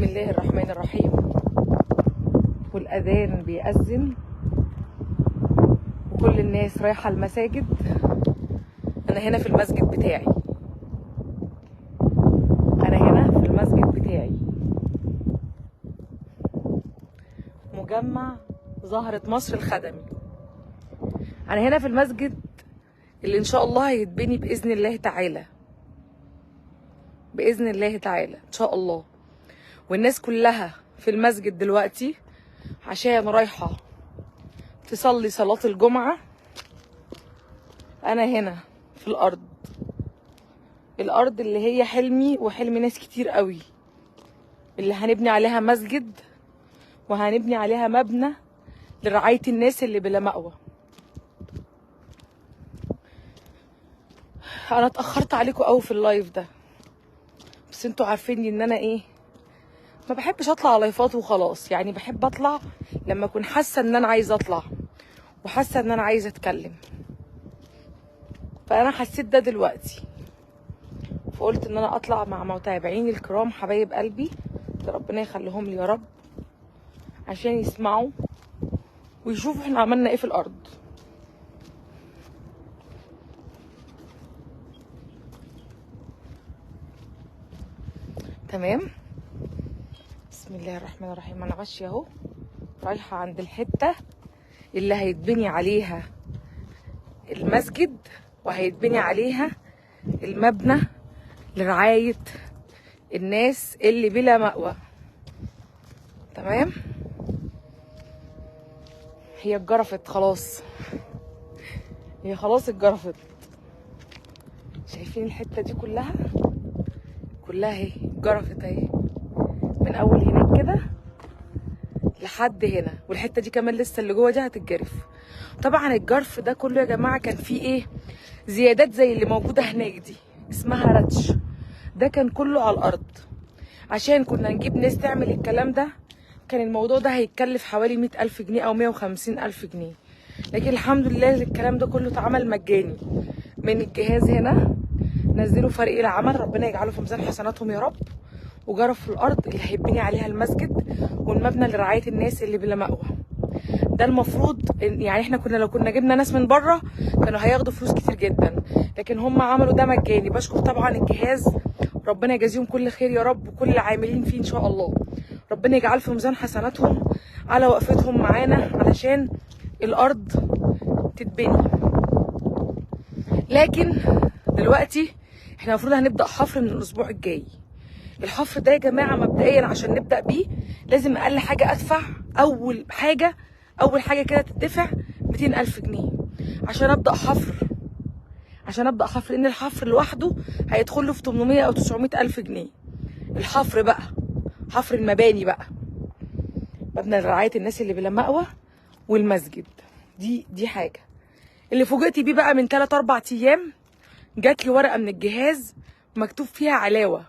بسم الله الرحمن الرحيم. والأذان بيأذن وكل الناس رايحة المساجد. أنا هنا في المسجد بتاعي، أنا هنا في المسجد بتاعي، مجمع زهرة مصر الخدمي. أنا هنا في المسجد اللي إن شاء الله هيتبني بإذن الله تعالى، بإذن الله تعالى إن شاء الله. والناس كلها في المسجد دلوقتي عشان رايحة تصلي صلاة الجمعة. أنا هنا في الأرض، الأرض اللي هي حلمي وحلم ناس كتير قوي، اللي هنبني عليها مسجد وهنبني عليها مبنى لرعاية الناس اللي بلا مأوى. أنا اتأخرت عليكم قوي في ال live ده، بس انتوا عارفيني ان انا ايه، ما بحبش اطلع لايفات وخلاص. يعني بحب اطلع لما اكون حاسه ان انا عايزه اطلع وحاسه ان انا عايزه اتكلم. فانا حسيت ده دلوقتي، فقلت ان انا اطلع مع متابعيني الكرام حبايب قلبي، ربنا يخليهم لي يا رب، عشان يسمعوا ويشوفوا احنا عملنا ايه في الارض. تمام. بسم الله الرحمن الرحيم. انا ماشية اهو، رايحة عند الحتة اللي هيتبني عليها المسجد وهيتبني عليها المبنى لرعاية الناس اللي بلا مأوى. تمام. هي اتجرفت خلاص، هي خلاص اتجرفت. شايفين الحتة دي كلها كلها اهي اتجرفت اهي، من اول هناك كده لحد هنا. والحتة دي كمان لسه اللي جوه دي هتتجرف. طبعا الجرف ده كله يا جماعة كان فيه ايه، زيادات زي اللي موجودة هناك دي اسمها رتش. ده كان كله على الارض. عشان كنا نجيب ناس تعمل الكلام ده كان الموضوع ده هيتكلف حوالي 100,000 جنيه او 150,000 جنيه، لكن الحمد لله الكلام ده كله اتعمل مجاني من الجهاز هنا. نزلوا فريق العمل، ربنا يجعله في ميزان حسناتهم يا رب، وجرف في الارض اللي هيبني عليها المسجد والمبنى لرعاية الناس اللي بلا مأوى. ده المفروض يعني احنا كنا لو كنا جبنا ناس من بره كانوا هياخدوا فلوس كتير جدا، لكن هم عملوا ده مجاني. بشكر طبعا الجهاز، ربنا يجازيهم كل خير يا رب، وكل العاملين فيه ان شاء الله ربنا يجعل في ميزان حسناتهم على وقفتهم معانا علشان الارض تتبني. لكن دلوقتي احنا المفروض هنبدأ حفر من الاسبوع الجاي. الحفر ده يا جماعة مبدئيا عشان نبدأ بيه لازم اقل حاجة ادفع اول حاجة كده تدفع 200,000 جنيه عشان ابدأ حفر، عشان ابدأ حفر، لان الحفر لوحده هيدخل له في 800 او 900,000 جنيه. الحفر بقى، حفر المباني بقى، مبنى لرعاية الناس اللي بلا مأوى والمسجد. دي حاجة. اللي فوجئت بيه بقى من 3 4 ايام، جات لي ورقة من الجهاز مكتوب فيها علاوه،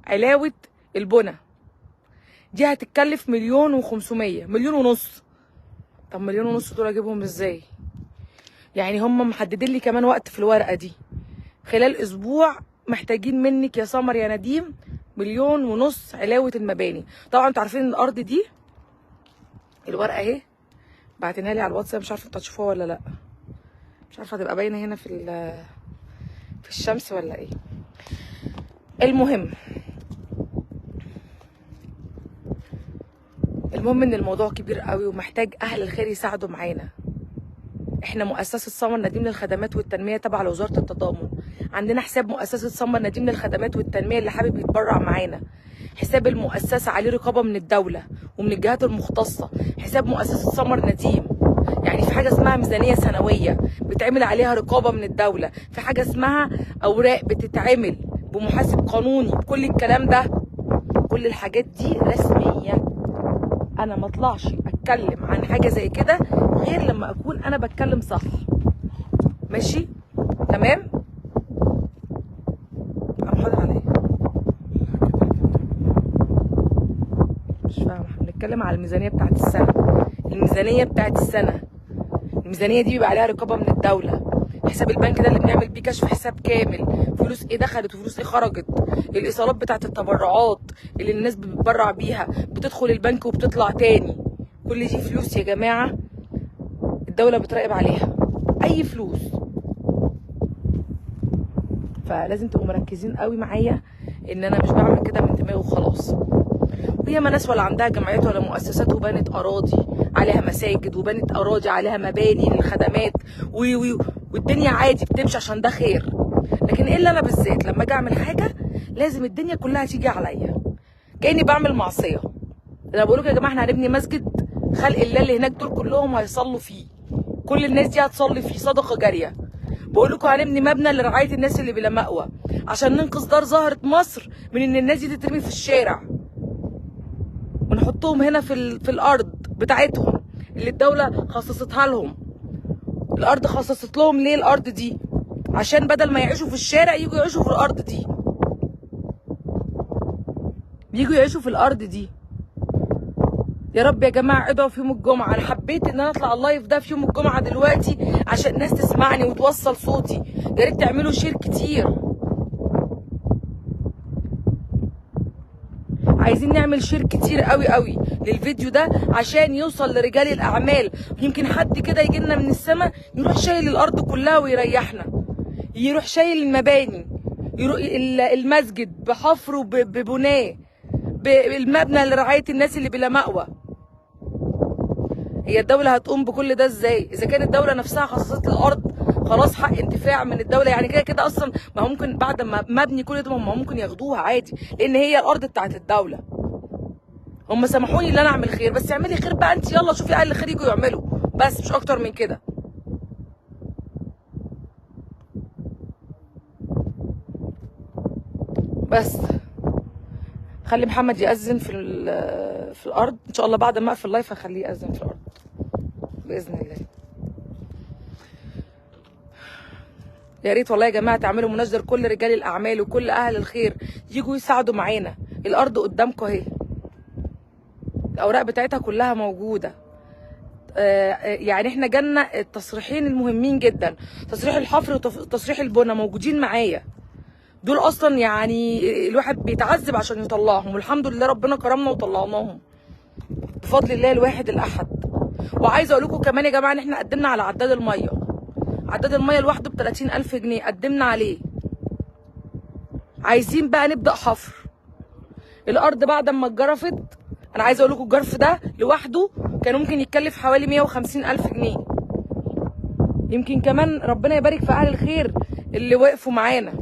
علاوه البنى دي هتتكلف 1,500,000، 1.5 مليون. طب 1.5 مليون دول اجيبهم ازاي؟ يعني هم محددين لي كمان وقت في الورقة دي، خلال اسبوع محتاجين منك يا سمر يا نديم 1.5 مليون علاوه المباني. طبعا انتوا عارفين ان الارض دي، الورقة اهي بعتنها لي على الواتساب، مش عارفه انتوا هتشوفوها ولا لا، مش عارفه هتبقى باينة هنا في الشمس ولا ايه. المهم ان الموضوع كبير قوي ومحتاج اهل الخير يساعدوا معانا. احنا مؤسسة سمر نديم للخدمات والتنمية تبع لوزارة التضامن، عندنا حساب مؤسسة سمر نديم للخدمات والتنمية اللي حابب يتبرع معانا. حساب المؤسسة عليه رقابه من الدولة ومن الجهات المختصة. حساب مؤسسة سمر نديم، يعني في حاجة اسمها ميزانية سنوية بتعمل عليها رقابه من الدولة، في حاجة اسمها اوراق بتتعمل بمحاسب قانوني، كل الكلام ده، كل الحاجات دي رسمية. انا ما اطلعش اتكلم عن حاجة زي كده غير لما اكون انا بتكلم صح. ماشي تمام. عم حاضر على ايه؟ مش فاهمه. احنا بنتكلم على الميزانية بتاعت السنة، الميزانية بتاعت السنة، الميزانية دي بيبقى عليها رقابه من الدولة. حساب البنك ده اللي بنعمل بيه كشف حساب كامل، فلوس ايه دخلت وفلوس ايه خرجت، الايصالات بتاعت التبرعات اللي الناس بتتبرع بيها بتدخل البنك وبتطلع تاني. كل دي فلوس يا جماعة الدولة بتراقب عليها، اي فلوس. فلازم تبقوا مركزين قوي معايا ان انا مش بعمل كده من دماغي وخلاص. وياما ناس ولا عندها جمعيات ولا مؤسسات وبنت اراضي عليها مساجد، وبنت اراضي عليها مباني للخدمات، وي والدنيا عادي بتمشي عشان ده خير. لكن ايه اللي انا بالذات لما اجي اعمل حاجة لازم الدنيا كلها تيجي عليا كاني بعمل معصية. انا بقول لكم يا جماعة احنا هنبني مسجد، خلق الله اللي هناك دول كلهم هيصلوا فيه، كل الناس دي هتصلي فيه، صدقه جارية. بقول لكم هنبني مبنى لرعاية الناس اللي بلا مأوى عشان ننقذ دار زهره مصر من ان الناس دي تترمي في الشارع، ونحطهم هنا في الارض بتاعتهم اللي الدولة خصصتها لهم. الارض خصصت لهم ليه الارض دي؟ عشان بدل ما يعيشوا في الشارع يجوا يعيشوا في الارض دي، يجوا يعيشوا في الارض دي. يا رب يا جماعة ادعوا في يوم الجمعة. انا حبيت ان انا اطلع ال live ده في يوم الجمعة دلوقتي عشان الناس تسمعني وتوصل صوتي. يا ريت تعملوا share كتير، عايزين نعمل share كتير قوي قوي للفيديو ده عشان يوصل لرجال الاعمال. يمكن حد كده يجي لنا من السماء يروح شايل الارض كلها ويريحنا، يروح شايل المباني، يروح المسجد بحفره ببناه، بالمبنى لرعاية الناس اللي بلا مأوى. هي الدولة هتقوم بكل ده ازاي اذا كانت الدولة نفسها خصصت الارض خلاص حق انتفاع من الدولة؟ يعني كده كده اصلا ما ممكن بعد ما مبني كل ده ما ممكن ياخدوها عادي، لان هي الارض بتاعت الدولة. هم سامحوني ان انا اعمل خير، بس اعملي خير بقى انت، يلا شوفي اهل الخير يجوا يعملوا، بس مش اكتر من كده. بس خلي محمد يأذن في الارض ان شاء الله. بعد ما اقفل ال live هخليه يأذن في الارض باذن الله. يا ريت والله يا جماعة تعملوا مناشده لكل رجال الاعمال وكل اهل الخير يجوا يساعدوا معانا. الارض قدامكم اهي، الاوراق بتاعتها كلها موجودة. يعني احنا جالنا التصريحين المهمين جدا، تصريح الحفر وتصريح البنى موجودين معايا. دول اصلا يعني الواحد بيتعذب عشان يطلعهم، والحمد لله ربنا كرمنا وطلعناهم بفضل الله الواحد الاحد. وعايزه اقول لكم كمان يا جماعة ان احنا قدمنا على عداد المية، عداد المية لوحده ب 30,000 جنيه قدمنا عليه. عايزين بقى نبدا حفر الارض بعد ما اتجرفت. انا عايزه اقول لكم الجرف ده لوحده كان ممكن يتكلف حوالي 150,000 جنيه. يمكن كمان ربنا يبارك في اهل الخير اللي وقفوا معانا.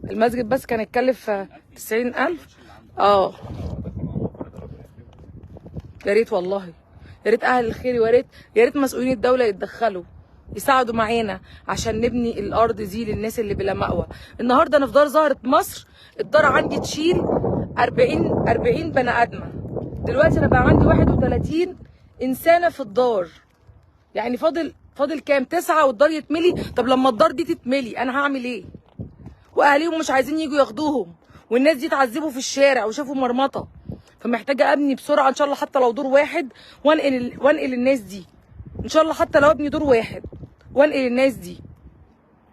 المسجد بس كان يتكلف 90,000. يا ريت والله، يا ريت اهل الخير، ويا ريت يا ريت مسؤولين الدولة يتدخلوا يساعدوا معانا عشان نبني الارض دي للناس اللي بلا مأوى. النهارده انا في دار زهره مصر، الدار عندي تشيل 40 بني ادمه. دلوقتي انا بقى عندي 31 انسانه في الدار، يعني فاضل كام؟ 9 والدار يتملي. طب لما الدار دي تتملي انا هعمل ايه؟ واهاليهم مش عايزين يجوا ياخدوهم، والناس دي اتعذبوا في الشارع وشافوا مرمطه. فمحتاجه ابني بسرعة ان شاء الله، حتى لو دور واحد، وانقل الناس دي ان شاء الله، حتى لو ابني دور واحد وانقل الناس دي.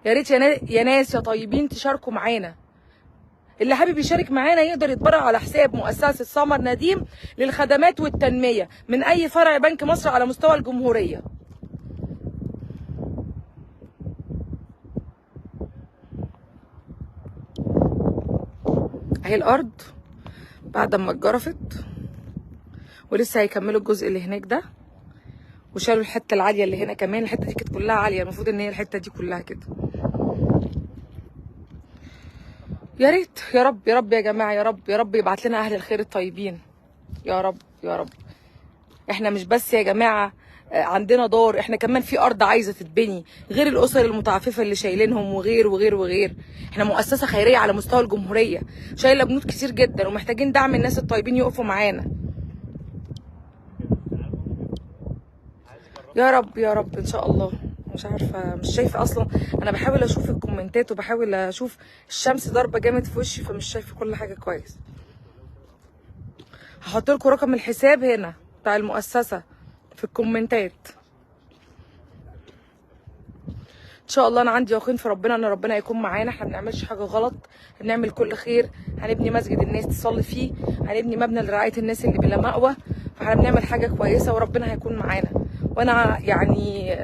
يا ريت يا ناس يا طيبين تشاركوا معانا. اللي حابب يشارك معانا يقدر يتبرع على حساب مؤسسة سمر نديم للخدمات والتنمية من اي فرع بنك مصر على مستوى الجمهورية. اهي الارض بعد ما اتجرفت، ولسه هيكملوا الجزء اللي هناك ده، وشالوا الحتة العالية اللي هنا كمان. الحتة دي كانت كلها عالية، المفروض ان هي الحتة دي كلها كده. يا ريت يا رب يا رب يا جماعة، يا رب يا رب يبعت لنا اهل الخير الطيبين، يا رب يا رب. احنا مش بس يا جماعة عندنا دار، احنا كمان في ارض عايزه تتبني غير الاسر المتعففه اللي شايلينهم وغير وغير وغير. احنا مؤسسة خيرية على مستوى الجمهورية شايله بنود كتير جدا، ومحتاجين دعم الناس الطيبين يقفوا معانا. يا رب يا رب ان شاء الله. مش عارفه، مش شايفه اصلا، انا بحاول اشوف الكومنتات وبحاول اشوف الشمس ضاربه جامد في وشي، فمش شايفه كل حاجة كويس. هحط لكم رقم الحساب هنا بتاع المؤسسة في الكومنتات. ان شاء الله انا عندي يقين في ربنا ان ربنا يكون معانا. احنا ما بنعملش حاجة غلط، هنعمل كل خير، هنبني مسجد الناس تصلي فيه، هنبني مبنى لرعاية الناس اللي بلا مأوى، فاحنا بنعمل حاجة كويسة وربنا هيكون معانا. وانا يعني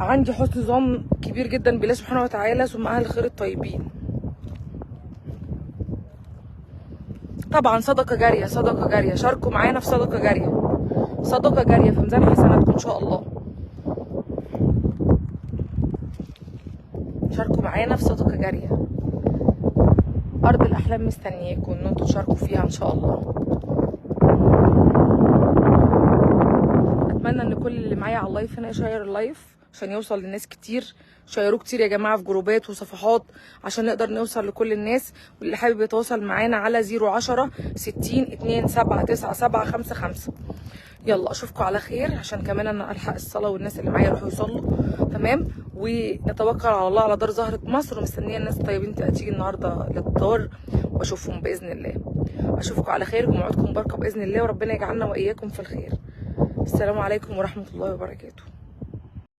عندي حسن ظن كبير جدا بالله سبحانه وتعالى ثم اهل الخير الطيبين. طبعا صدقه جارية، صدقه جارية، شاركوا معانا في صدقه جارية، صدقه جارية في ميزان حسناتكم ان شاء الله. شاركوا معانا في صدقه جارية، ارض الاحلام مستنياكم ان انتوا تشاركوا فيها ان شاء الله. اتمنى ان كل اللي معايا على ال live هنا يشير ال live عشان يوصل للناس كتير. شيروه كتير يا جماعة في جروبات وصفحات عشان نقدر نوصل لكل الناس. واللي حابب يتواصل معانا على 010 60 2 7 9 7 5 5. يلا اشوفكم على خير، عشان كمان انا الحق الصلاة والناس اللي معايا يروحوا يصلوا، تمام؟ ونتوكل على الله على دار زهره مصر، ومستنيه الناس الطيبين تيجي النهارده للدار واشوفهم باذن الله. اشوفكم على خير، جمعتكم مباركة باذن الله، وربنا يجعلنا واياكم في الخير. السلام عليكم ورحمة الله وبركاته.